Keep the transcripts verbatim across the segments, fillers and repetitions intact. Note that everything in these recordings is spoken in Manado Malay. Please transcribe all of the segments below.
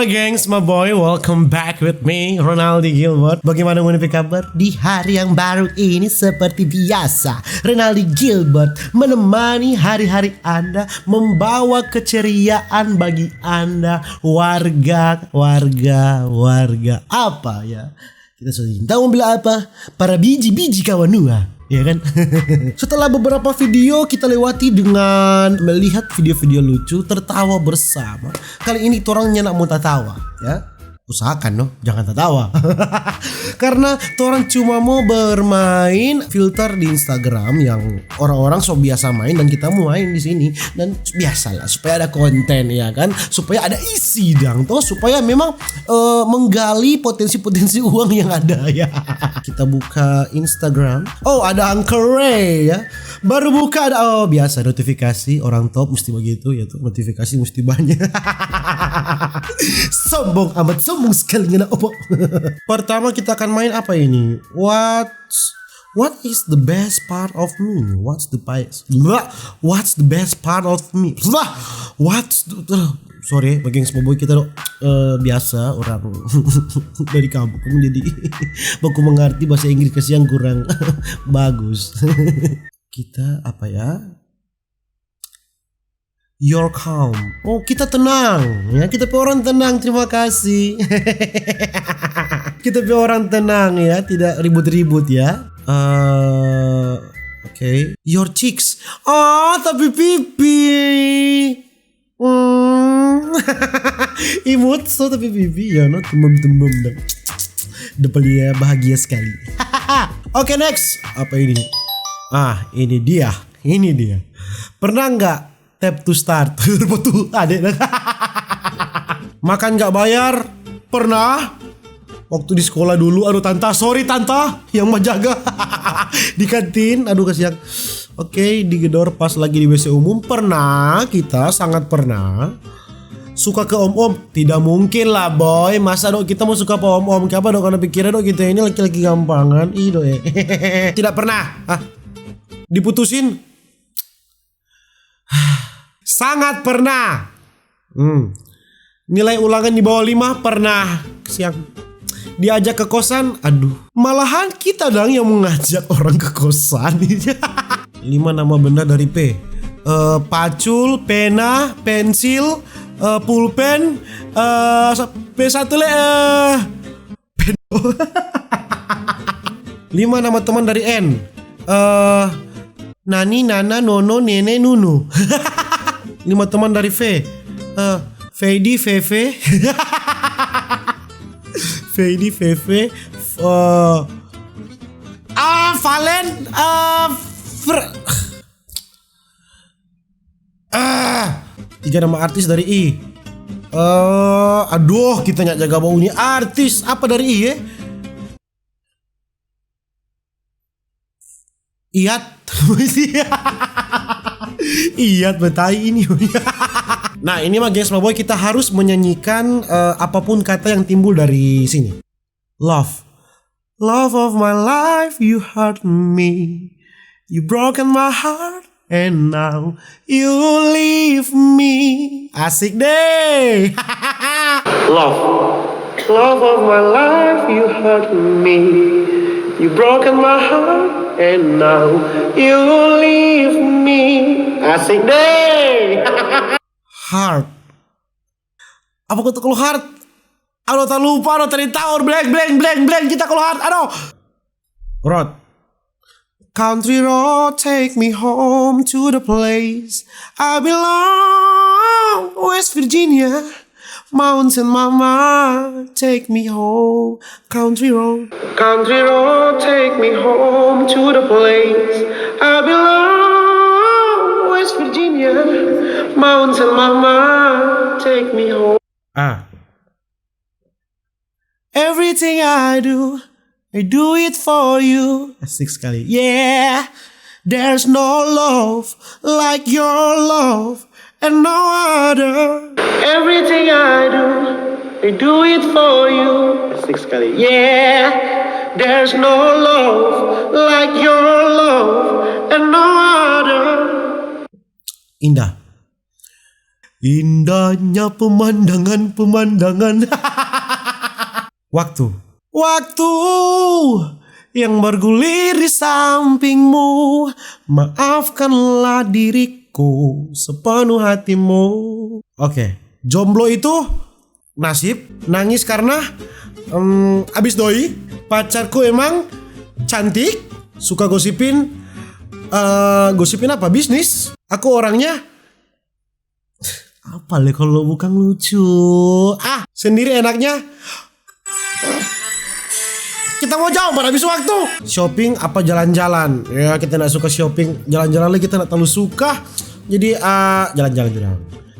Gengs, my boy, welcome back with me, Ronaldi Gilbert. Bagaimana ngoni pe kabar? Di hari yang baru ini seperti biasa, Ronaldi Gilbert menemani hari-hari Anda, membawa keceriaan bagi Anda, warga, warga, warga. Apa ya? Kita sudah tahu mau bilang apa? Para biji-biji kawanua, ya kan? Setelah beberapa video kita lewati dengan melihat video-video lucu, tertawa bersama. Kali ini torang nyanda mau tatawa, ya. Usahakan no, jangan tatawa. Karena torang cuma mau bermain filter di Instagram yang orang-orang so biasa main dan kita mau main di sini. Dan biasalah, supaya ada konten, ya kan, supaya ada isi dang toh, supaya memang eh, menggali potensi-potensi uang yang ada, ya. Kita buka Instagram. Oh, ada Uncle Ray, ya. Baru buka ada, oh, biasa, notifikasi orang top mesti begitu, ya tuh, notifikasi mesti banyak. Sombong amat, sombong sekali ngana opo. Pertama kita akan main apa ini? What's What is the best part of me? What's the best? Blah, what's the best part of me? Blah, what's the, uh, sorry, bagian semua boy kita dong, eh, biasa orang dari kampung, jadi baku mengerti bahasa Inggris kasih yang kurang bagus. Kita apa ya? You're calm. Oh, kita tenang, ya. Kita pe orang tenang, terima kasih. Kita pe orang tenang, ya, tidak ribut-ribut, ya. Eh, oke. Your cheeks. Ah, tapi pipi. Hmm. Imut so tapi pipi, ya, no, tembem-tembem dong. Depan dia bahagia sekali. Oke, next. Apa ini? Ah, ini dia. Ini dia. Pernah nggak tap to start? Betul, ada. Makan nggak bayar? Pernah. Waktu di sekolah dulu, aduh tanta, sorry tanta, yang menjaga di kantin, aduh kasihan. Oke, digedor pas lagi di W C umum, pernah kita, sangat pernah. Suka ke om-om? Tidak mungkin lah, boy. Masa dong kita mau suka ke om-om? Apa dong, karena pikiran dong kita ini laki-laki gampangan. Ih, dong, eh. Tidak pernah. Hah? Diputusin? Sangat pernah. Hmm. Nilai ulangan di bawah lima pernah. Siang. Diajak ke kosan, aduh. Malahan kita dang yang mengajak orang ke kosan. Lima nama benda dari P. Eh, pacul, pena, pensil, eh, pulpen, eh, sa-, P satu le, eh, Lima nama teman dari N. Eh, Nani, Nana, Nono, Nene, Nunu. Lima teman dari V. Eh, Fedi, Feve. Fedi, Feve. F-, eh, ah, Valen. Eh, Fr-, Ah, tiga nama artis dari I. Eh, aduh, kita nyak jaga bau ini artis. Apa dari I, eh? Iyat. Iyat betai ini. Nah, ini mah, gengs, my boy, kita harus menyanyikan, eh, apapun kata yang timbul dari sini. Love. Love of my life, you hurt me. You broken my heart, and now you leave me. Asik deh. Love. Love of my life, you hurt me. You broken my heart, and now you leave me. Asik deh. Heart. Apa kau tahu heart? Aduh, tak lupa, aduh, tadi tahu, blank, blank, blank, blank, kita kalau heart, aduh. Road. Country road, take me home to the place I belong. West Virginia, mountain mama, take me home. Country road. Country road, take me home to the place I belong. West Virginia, mountain mama, take me home. Ah. Everything I do, I do it for you. Asik sekali. Yeah, there's no love like your love and no other. Everything I do, I do it for you. Asik sekali. Yeah, there's no love like your love and no other. Indah. Indahnya pemandangan-pemandangan. Waktu. Waktu yang bergulir di sampingmu, maafkanlah diriku sepenuh hatimu. Oke, jomblo itu nasib, nangis karena, em, abis doi. Pacarku emang cantik, suka gosipin, eh, gosipin apa? Bisnis. Aku orangnya apa le kalau bukan lucu? Ah, sendiri enaknya. Kita mau jauh, mana habis waktu. Shopping apa jalan-jalan? Ya, kita nggak suka shopping. Jalan-jalan lagi kita nggak terlalu suka. Jadi, eh, jalan-jalan juga.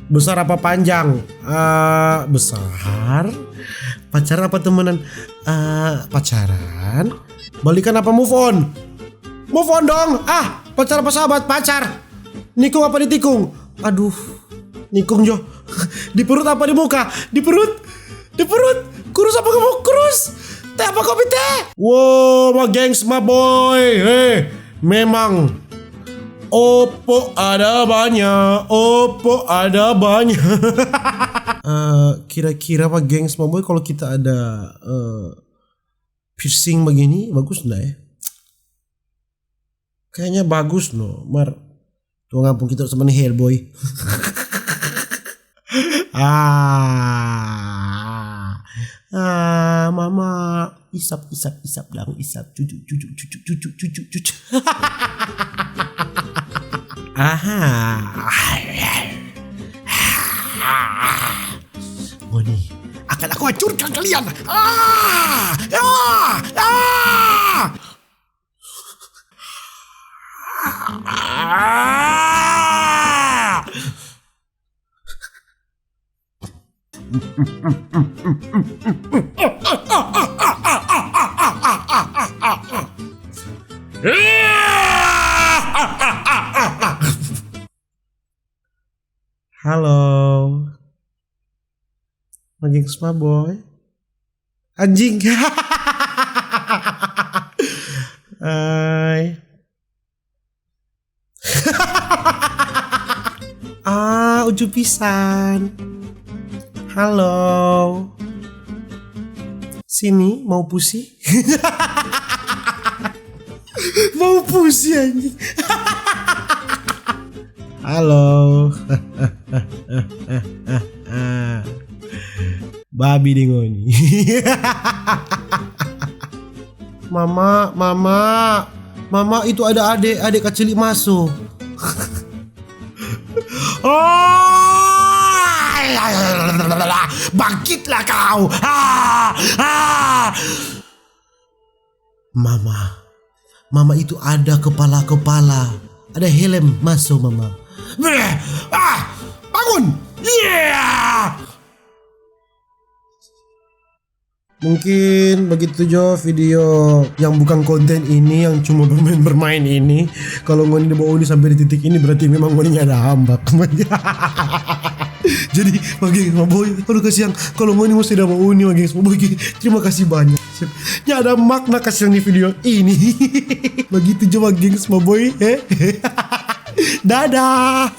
Besar apa panjang? Eh, besar. Pacaran apa temenan? Eh, pacaran. Balikan apa move on? Move on dong. Ah, pacar apa sahabat? Pacar. Nikung apa ditikung? Aduh, nikung jo. Di perut apa di muka? Di perut. Di perut. Kurus apa gemuk? Kurus. Teh apa kopi teh? Wow, ma gengs, ma boy. Hei, memang opo ada banyak, opo ada banyak. Eh, kira-kira, ma gengs, ma boy, kalau kita ada, eh, piercing begini, bagus nggak ya? Kayaknya bagus no, mar. Tuh ngampung kita sama nih Hellboy. Ah, ah, mama, isap, isap, isap dang, isap, cucu, cucu, cucu, cucu, cucu, cucu. Aha. Ngoni akan aku hancurkan kalian. Ah, ah, ah. Halo. Lagi ke spa, boy. Anjing. Hai. Ah, uju pisan. Halo. Sini, mau pusi? Mau pusi, anjing. Halo. Babi deh ngoni. Mama, mama, mama, itu ada ade, ade kacili maso. Oh, bangkitlah kau. Ah, ah. Mama, mama itu ada kepala-kepala, ada helm maso, mama. Bleh, ah, bangun. Yeah. Mungkin begitu jo video yang bukan konten ini, yang cuma bermain-bermain ini. Kalau ngoni da bauni sampai di titik ini, berarti memang ngoni ada hambak. Jadi, ma gengs, ma boy, aduh kasiang. Kalau ngoni masih da bauni, ma gengs, ma boy, terima kasih banyak. Nyanda ada makna kasiang di video ini. Begitu jo, ma gengs, ma boy, eh. Dadah.